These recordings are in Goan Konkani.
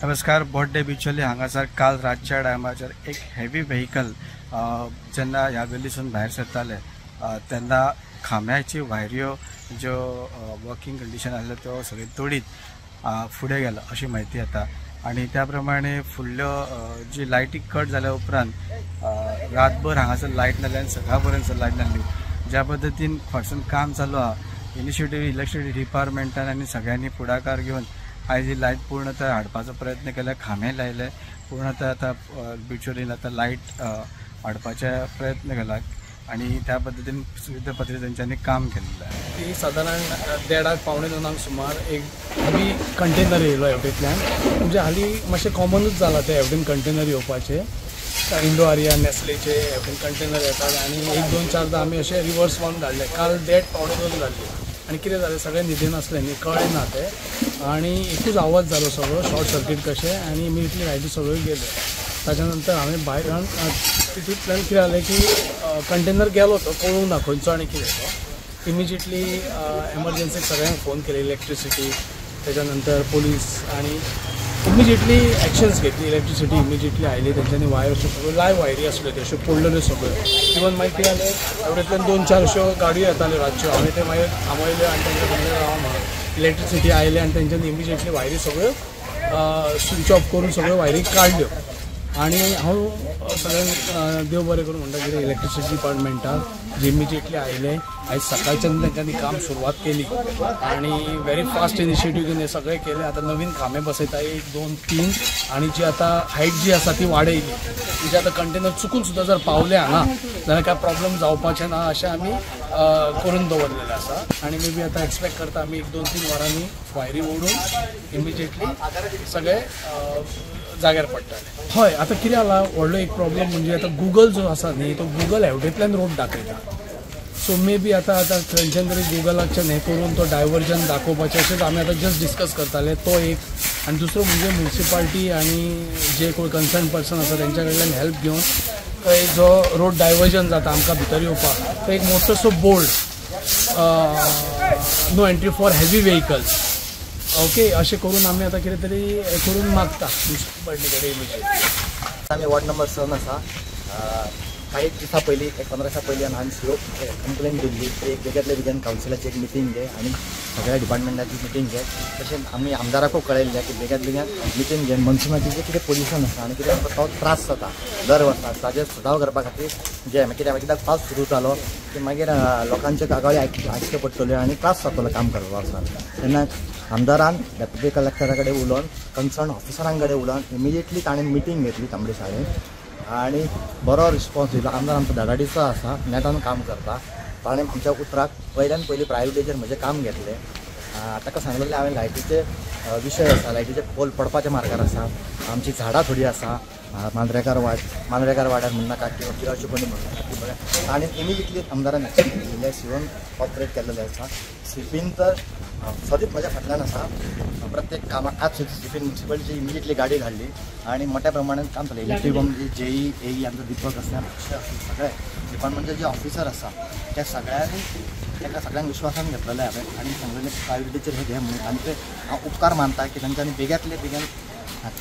नमस्कार. बोड्डे बिचोली हांगासर काल रातच्या टायमाचेर एक हेवी व्हेकल जेन्ना ह्या गल्लीसून भायर सरताले तेन्ना खांब्याची वायऱ्यो ज्यो वर्किंग कंडिशन आसल्यो त्यो सगळ्यो तोडीत फुडें गेलो अशी म्हायती येता. आनी त्या प्रमाणे फुडल्यो जी लायटी कट जाल्या उपरांत रातभर हांगासर लायट नासली आनी सकाळ पर्यंत लायट नासली. ज्या पद्दतीन फाटसून काम चालू आहा इनिशिएटीव इलेक्ट्रिसिटी डिपार्टमेंटान आनी सगळ्यांनी फुडाकार घेवन आयज ही लायट पूर्णतः हाडपाचो प्रयत्न केला, खांबे लायले, पूर्णतः आतां बिचोलीन आतां लायट हाडपाचे प्रयत्न केला आनी त्या पद्दतीन विविध पद्दतीन तेंच्यांनी काम केल्लें आसा. ती सादारण 1:30 1:45 सुमार एक हेवी कंटेनर येयलो हेवटेंतल्यान. म्हणजे हालीं मातशें कॉमनूच जालां तें हेवटेन कंटेनर येवपाचें. इंडो आर्या नेस्लेचे हेवटेन कंटेनर येतात आनी 1 2 4 आमी अशें रिवर्स मारून धाडले. काल 1:30 1:45 जाल्ली आनी कितें जालें, सगळें न्हिदेन आसलें न्ही, कळ्ळें ना तें आनी एकूच आवाज जालो सगळो शॉर्ट सर्कीट कशें आनी इमिडिएटली लायटी सगळ्यो गेल्यो. ताच्या नंतर हांवें भायर येवन तितूंतल्यान कितें जालें की कंटेनर गेलो तो कळूंक ना खंयचो आनी कितें तो. इमिजिएटली एमर्जन्सीक सगळ्यांक फोन केले, इलेक्ट्रिसिटी, ताच्या नंतर पोलीस, आनी इमिजिएटली एक्शन्स घेतली. इलेक्ट्रिसिटी इमिजिएटली आयली, तेंच्यांनी वायर अश्यो सगळ्यो लायव वायरी आसल्यो त्यो अश्यो पडलेल्यो सगळ्यो. इवन मागीर कितें जालें, एवढ्यांतल्यान 2 4 अश्यो गाडयो येताल्यो रातच्यो, हांवें ते मागीर थांबयल्यो आनी तेंच्या सांगलें राव म्हणून. इलेक्ट्रिसिटी आयले आनी तेंच्यांनी इमिजिएटली वायरी सगळ्यो स्विच ऑफ करून सगळ्यो वायरी काडल्यो. आनी हांव सगळ्यांक देव बरें करूं म्हणटा कितें इलेक्ट्रिसिटी डिपार्टमेंटाक जे इमिजिएटली आयले. आयज सकाळच्यान तेंच्यांनी काम सुरवात केली आनी व्हेरी फास्ट इनिशिएटीव घेवन हें सगळें केलें. आतां नवीन खांबे बसयता 1 2 3 आनी जी आतां हायट जी आसा ती वाडयली. म्हणजे आतां कंटेनर चुकून सुद्दां जर पावले हांगा जाल्यार कांय प्रॉब्लम जावपाचें ना अशें आमी करून दवरलेलें आसा. आनी मे बी आतां एक्सपेक्ट करता आमी 1 2 3 वरांनी वायरी ओडून इमिजिएटली सगळे जाग्यार पडटाले. हय, आतां कितें जाला व्हडलो एक प्रॉब्लम म्हणजे आतां गुगल जो आसा न्ही तो गुगल हेवटेंतल्यान रोड दाखयता. सो मे बी आतां आतां खंयच्यान तरी गुगलाच्यान हें करून तो डायवर्जन दाखोवपाचें अशेंच आमी आतां जस्ट डिस्कस करताले. तो एक आनी दुसरो म्हणजे म्युनिसिपालिटी आनी जे कोण कन्सर्न पर्सन आसा तेंच्या कडल्यान हेल्प घेवन थंय जो रोड डायवर्जन जाता आमकां भितर येवपाक तो एक मोठोसो board no entry for heavy vehicles okay अशें करून आमी आतां कितें तरी हें करून मागता म्युनिसिपालिटी कडेन इमिजिएटली. आमी वॉर्ड नंबर 7 आसा. काही दिसां पयलीं एक 15 दिसां पयलीं हांवें सीओ कंप्लेन दिल्ली एक बेगीतल्या बेगीन कावन्सिलाची एक मिटींग घे आनी सगळ्या डिपार्टमेंटाची मिटींग घे. तशेंच आमी आमदाराकूय कळयल्लें की बेगीत बेगीन मिटींग घे, मनसुनाची जे कितें पोल्युशन आसा आनी कितें आमकां तो त्रास जाता दर वर्सा ताजेर सुदाव करपा खातीर घे. कित्याक कित्याक पावस सुरू जालो की मागीर लोकांच्यो कागाळी आयकच्यो पडटल्यो आनी त्रास जातलो काम करपा वर्सा. तेन्ना आमदारान डेप्युटी कलेक्टरा कडेन उलोवन कन्सर्न ऑफिसरां कडेन उलोवन इमिजिएटली ताणें मिटींग घेतली तांबडी शाळेन आनी बरो रिस्पॉन्स दिलो. आमदार आमचो धडाडीचो आसा, नेटान काम करता. ताणें आमच्या उतराक पयल्यान पयलीं प्रायोरिटीचेर म्हजें काम घेतलें. ताका सांगलेलें हांवें लायटीचे विशय आसा, लायटीचे पोल पडपाच्या मार्गार आसा, आमची झाडां थोडी आसा मांद्रेकार वाड्यार म्हणनाका किंवा पिराची कोणी म्हणनाका. आनी इमिजिएटली आमदारान एक्शन घेतलेलें, सीओन कॉपरेट केल्लेलें आसा. सीपीन तर सदींच म्हज्या फाटल्यान आसा प्रत्येक कामाक. आज सीपीन म्युनिसिपालिटीची इमिजिएटली गाडी धाडली आनी मोठ्या प्रमाणात काम जालें. इलेक्ट्रीक जेई एई आमचो दीपक आसा, सगळे डिपार्टमेंटचे जे ऑफिसर आसा त्या सगळ्यांनी ताका सगळ्यांक विश्वासान घेतलेलें हांवें आनी सांगलेलें प्रायोरिटीचेर हें घे म्हणून. आनी ते हांव उपकार मानता की तांच्यांनी बेगींतले बेगीन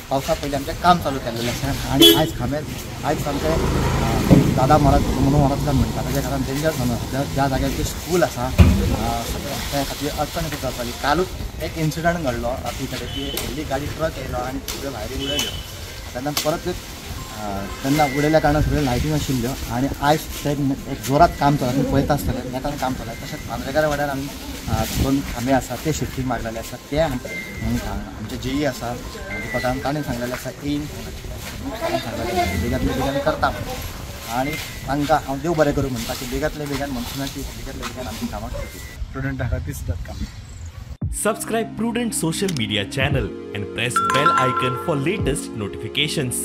पावसा पयलीं आमचें काम चालू केल्लें आसा. आनी आयज खांब्यार आयज आमचें दादा महाराज मनू महाराजकार म्हणटा ताच्या घरान डेंजर जावन आसा. ज्या जाग्यार स्कूल आसा त्या खातीर अडचण खूब जाताली. कालूच एक इन्सिडंट घडलो राती कडेन की व्हडली गाडी ट्रक येयलो आनी सगळ्यो भायरी उडयल्यो. तेन्ना परत तेन्ना उडयल्या कारणान सगळ्यो लायटी नाशिल्ल्यो आनी आयज ते एक जोरात काम चलता, तुमी पळयता आसतलें नेटान काम चलता. तशेंच मांद्रेकार वाड्यार आमी 2 खांबे आसा ते शिफ्टींग मारलेले आसा. ते आमचे जेई आसा दीपकान ताणें सांगलेलें आसा येयन सांगलेलें बेगींतले बेगीन करता. आनी तांकां हांव देव बरें करूं म्हणटा की बेगींतले बेगीन मनसुनाची बेगींतले बेगीन आमची कामां करची. प्रुडंट हाका ती सुद्दां काम. Subscribe Prudent social media channel and press bell icon for latest notifications.